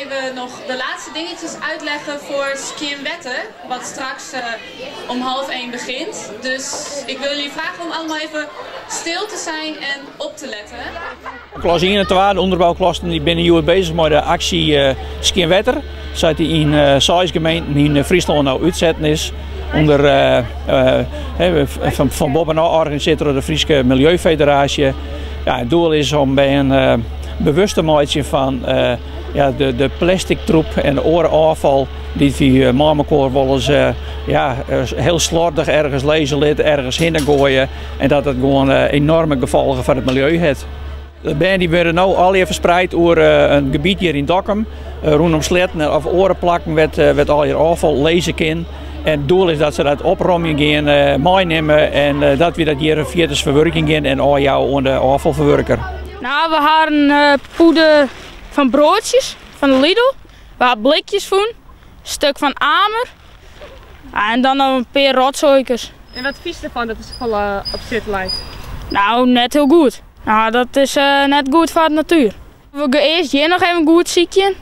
Even nog de laatste dingetjes uitleggen voor Skjin Wetter, wat straks om 12:30 begint. Dus ik wil jullie vragen om allemaal even stil te zijn en op te letten. Klas 1 en 2, de ûnderbouklassen, dy binne hjoed beuzich mei de aksje Skjin Wetter. Sa't dy yn seis gemeenten yn Fryslân no útsetten is. Under fan boppe-ôf organisearre troch de Fryske Miljeufederaasje. Ja, it doel is om bern bewust te meitsjen fan ja, de plastic troep en de oare ôffal dy't wy mei mekoar wolris ja, hiel sloardich ergens lizze litte, ergens hinne goaie en dat it gewoan enorme gefolgen foar it miljeu hat. De bern dy wurde no allegear ferspreid oer in gebiet hjir yn Dokkum, rûnom sleatten of oare plakken wêr't allegear ôffal lizze kin. En it doel is dat se dat opromjen gean, meinimme en dat wy dat hjir fierders ferwurkjen gean en ôfjouwe oan de ôffalferwurker. Nou, we ha in poeder fan broadsjes fan de Lidl. We ha blikjes fûn, stuk fan amer en dan noch in pear rotsoaikes. En wat fynst derfan dat der safolle op strjitte leit? Nou, net hiel goed. Nou, dat is net goed foar de natuer. We gaan earst hjir noch even goed sykjen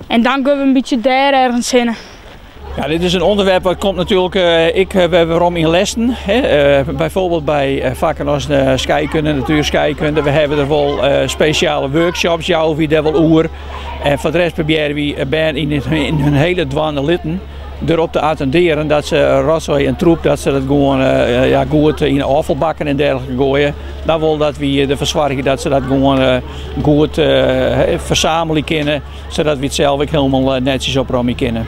en dan gaan we in bytsje dêr ergens hinne. Ja, dit is in ûnderwerp wat komt natuerlik ek wer werom yn lessen. Hè. Byfoarbyld by fakken as skeikunde, natuerskeikunde. We hawwe der wol spesjale workshops, jouwe wy dêr wol oer. En foar de rest probearje wy bern yn hun hiele dwaan en litten derop te attindearjen dat se rotsoai en troep, dat se dat gewoan ja, goed yn de ôffalbakken en dergelike goaie. Dan wol dat wy derfoar soargje dat se dat gewoan goed fersamelje kinne, sadat wy it sels ek hielendal netsjes opromje kinne.